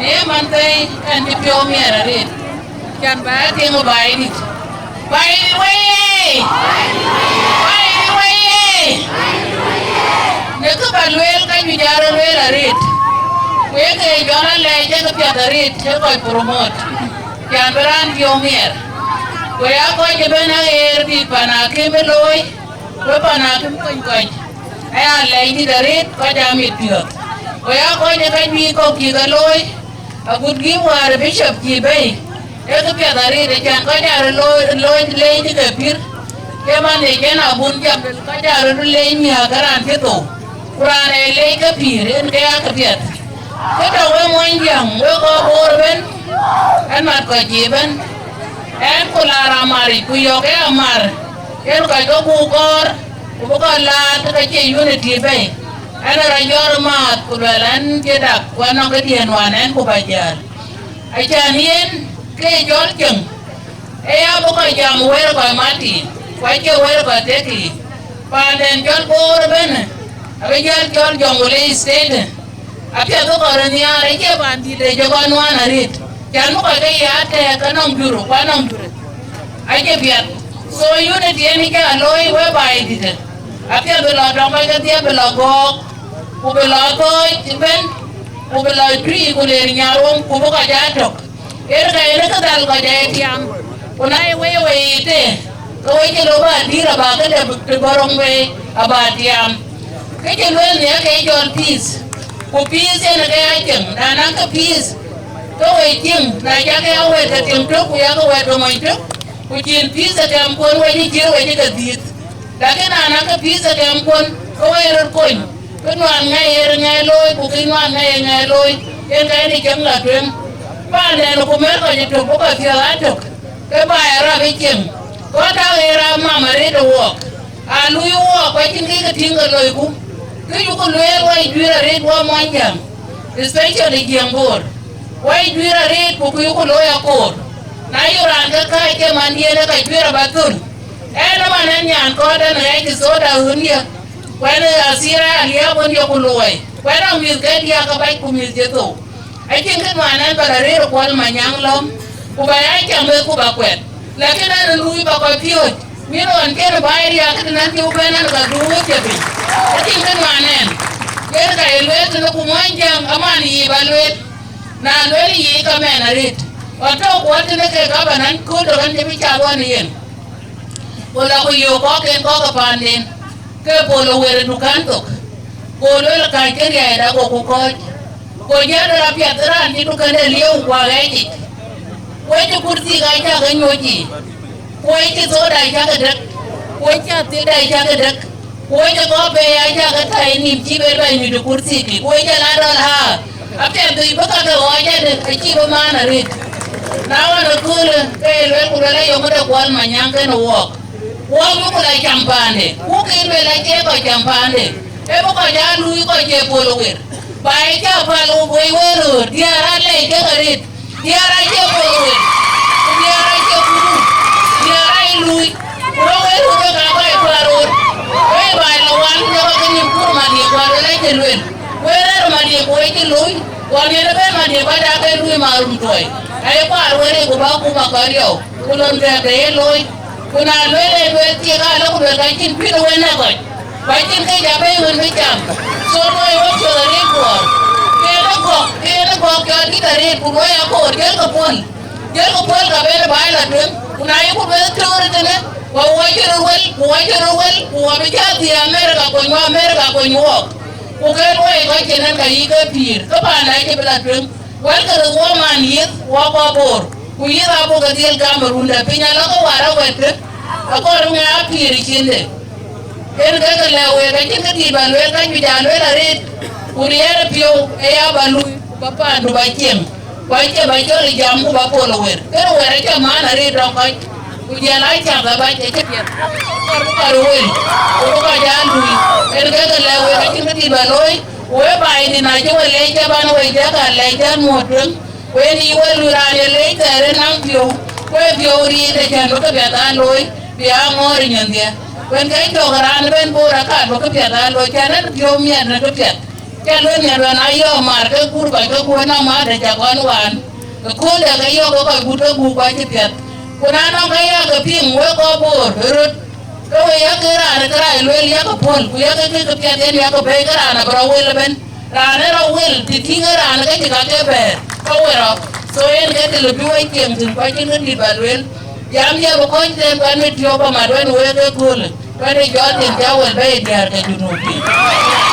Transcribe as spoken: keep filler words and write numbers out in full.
Ee, man thëi ɛn cï piɔ̈u miɛt arëët, can bä a tïŋ baai dït. Baai dït wei ye! Baai dït wei ye! Në kë bä lueel, ka juëc aa rɔt lueel arëët, ku ye ke jɔn alɛɛc ee kë piath arëët, ee kɔc promote, can bï raan piɔ̈u miɛt. Ku ya kɔc ëbɛ̈n aɣeer bï pan akïm ë looi, ku pan akïm kony kɔc, aya lɛc dït arëët kɔc aa mit piɔ̈ɔ̈th. Ku ya kɔc ë ka juëc kɔ̈k cï ke looi, agut gïm wäär ë bicop cï bei, ee kë piath arëët, acan kɔc aa röt looi, looi leec ke pïr, ke man ë cïn abun jam, kɔc aa röt leec miäk ke raan cï thou, ku raan ee leec ke pïïr, en ke ya kë piath. Kë tɔ̈ we Muɔnyjäŋ, we kɔc Boor ëbɛ̈n, ɛn mat kɔc cï ëbɛ̈n, ɛn ku la ram maric, ku yɔ̈k ë amar, yen kɔc ke buk kɔɔr, ku bï kɔc laar ke ke cie unity bei. Ɛn ë rɔt jɔt ë maath, ku luɛl ɛn cï dak, ku ɛn nɔŋ këdiën wään ɛn ku bä jäl. Acan yen ke jɔl cieŋ, ee ya bï kɔc jam wëër kɔc matic, ku acie wëër kɔc thiekic. Paanden jɔl Boor ëbɛ̈n, abï jɔl cɔl Jonglei State. Apiɛth bï kɔc röt nhiaar, acie paan dït ë jɔ kɔc nuan arëët, can bï kɔc ke ya tɛ̈ɛ̈k ke nɔŋ jur, ku anɔŋ jur. Acie piɛth. So unity en ë cä looi we baai dïtë, apiɛth bï lɔ tɔŋ kɔc kedhie bï lɔ gɔ̈ɔ̈k, ku bï lɔ thööc ëbɛ̈n, ku bï lɔ tui, ku leer nyarwom, ku bï kɔc aa tök. Yen ka yen ë kë dhal kɔc aa ye tiam, ku na ye wei wei yiic tëë, ke we cï lɔ bä dïïr aba këde të bɔ̈ röŋ wei aba tiam. Kë cï lueel nhial ke jɔl peace, ku peace yen ke ya cieŋ, na naŋ ke peace, ke we cieŋ, na cak ya wɛ̈t ke tiŋ tök, ku yak wɛ̈t ke mony tök, ku cïn peace ë kɛmkuɔn we cï ciër we cï ke dhiëth. Lakin na naŋ ke peace ë kɛmkuɔn, ke we röt kony, kë nuan ŋɛi ë ŋɛi looi, ku kë nuan ŋɛi ë ŋɛi looi, yen ka yen ë cieŋ la tueŋ. Paanden ku mɛ̈r kɔc ë tök, bï kɔc piɔ̈ɔ̈th aa tök, ke baai ë rap ë cieŋ, kɔc tak ë rap mam arëët ë wɔɔk. Aa luui wɔɔk, ku acïn kë ke tïŋ ke loiku, kë yuku lueel wɔ juëër arëët wɔ Muɔnyjäŋ, especially Jiëŋ Boor, wɔ juëër arëët ku kë yuku looi akoor. Na yök raan ke kääc ke mandiën ë ka juëër aba thöl. Ɛn ëman ɛn nyan kɔɔt ɛn ɣɛɛc ë thoda ɣöndië, ku ɛn ë athir ë aliääp ɣöndië ku luɔi, ku ɛn a mïth ke diäk abac ku mïth cï thou. Acïn kë nuan ɛn bä la rëër ë Kuɔl Manyaŋ lɔ̈m, ku bä ya cam wek ku bä kuɛth. Lakin ɛn ë luui bä kɔc piööc, min ɣɔn cïn ë bä riääk këtënɛn cï bɛ̈n ɛn ka dhuuk wek piɛth piny. Acïn kë nuan ɛn. Yen ka ye lueel tënë ku Muɔnyjäŋ aman yiic bä lueel. Na lueel yiic ka mɛn arëët. Ɣɔn tɔ̈u kuɔt tënë ke gabana, kööl tök ɛn cï bï cath ɣɔn ë yen. Ku la ku yöök kɔ̈k en kɔ̈k ë paanden, ke Pol ë wër ë dukan thok, go lueel, kääc ke riɛɛcda, goku kɔ̈ɔ̈c. Go jäl rɔt apiɛth raan cï dukande liëëu ku aɣɛɛc yic. Ku ëcï kurthii ka cä ke nyuöc yiic, ku ëcï thoda cä ke dek, ku ëcï athilda cä ke dek, ku ëcï kɔ̈k bei acä ke tɛ̈i nïïm cï ben lɔ nyuc ë kurthii kï, ku ëcï la dɔl ɣaa. Apiɛth dhoi bï ka ke ɣɔɔc adï, acï bï maan arëët. Na ɣɔn ë köölë, ke ye lueel ku lueel ayok de Kuɔl Manyaŋ kenë wɔɔk. Wɔɔk bï ku la cam paande, ku kë lueel acie kɔc cam paande. Ee bï kɔc aa luui kɔc cie pol ë wer. Ba ye cä päl wei wëër röör, diäär aa lɛc kek arëët. Diäär acie pol ë wer. Ku diäär acie kuru. Diäär aa ye luui. Ku rɔt wëër röör kek aa kɔc kuaar röör. Wei ba ye la wan, jɔkë ke nïm kur Madiŋ kuaar ë lɛc cï lueel. Wëër rɛ̈ɛ̈r Madiŋ ku wei cï luui. Ɣɔn yen ëbɛ̈n Madiŋ kɔc aa ke luui marum tuɔi. Aye kuaar wëër ku bä kum akɔc riɔu. Ku lon tɛ̈ɛ̈k de ye looi. Ku na lueel en lueel thiek aa lɔ ku lueel ka cïn pït ë wën ë kɔc. Ku acïn kë ja bei wën bï cam. So luɔi wok cuɔth arëët guɔɔr. Keen ë gɔk, keen ë gɔk cɔl dït arëët ku luɔi akoor jëlkë puɔl. Jëlkë puɔl ka ben ë baai la tueŋ. Ku na yeku lueel tëër tënë, ku wɔ cï röt wel, ku wɔ cï röt wel, ku wɔ bï cä dhie Amerika kony wɔ Amerika kony wɔɔk. Ku ke luɔi kɔc cïn en ka yï ke pïïr, ke paan acï bï la tueŋ. Wɛlkë röt wɔ man yith, wɔ kɔc Bor. Ku yith abuk ke dhil gam ë rundë piny alɔ ke war awɛtkë. Akɔɔr ŋɛ a pïïr ë ciënde. En ke ke lɛ̈k week, acïn kë dït bä lueel, ka juëc aa lueel arëët, ku riɛɛr ë piɔ̈u ë ya bä luui, ku bä paandu bä cieŋ, ku acie bä cɔl ë jam, ku bä pol ë wer. Kënë wer acä maan arëët tɔ kɔc, ku jël aa cath abac acï piɛth. Kɔɔr bï kɔc wel, ku bï kɔc aa luui. En ke ke lɛ̈k week, acïn kë dït bä looi, ku we Biden acï we leec cä ban we jɛk aa lɛc cän muɔ̈t tueŋ. Ku yen yï wël luui raan ye leec thɛɛr ë naŋ piɔ̈u, ku ë piɔ̈u riit ë cän bï këpiɛth aa looi, bï aa ŋɔ̈ɔ̈r ë nyindhiɛ. Ku yen ke cök raan ëbɛ̈n Bor akat bï këpiɛth aa looi, cän en piɔ̈u miɛt në këpiɛth. Cä lueel miɛt wën aa yɔ̈ɔ̈k maar ke kuur kɔc ke kuur ënɔm maa de cak ɣɔn waan. Ëkööldɛ ke yɔ̈ɔ̈k ke kɔc gut ke guuk ku acï piɛth. Ku na nɔŋ ke yak ke piŋ wek kɔc Bor ë röt, ke we yak raan ë kërac lueel yak puɔ̈l, ku yak kë këpiɛth yen yak bɛ̈ɛ̈i ke raan abï rɔt wel ëbɛ̈n. Raan ë rɔt wel, të tïŋ ë raan ke cï ka ke bɛ̈ɛ̈r, ke we rɔt. So yen ke të lëu bï we cieŋ thïn, ku acïn kë dït bä lueel. Jam jɛ bï kɔc tɛ̈n kuɛn mit piɔ̈u bä mat wën wek ëköölë, kuɛn ë jɔt thïn cä wel bɛ̈ɛ̈i diäär ke Junub piny.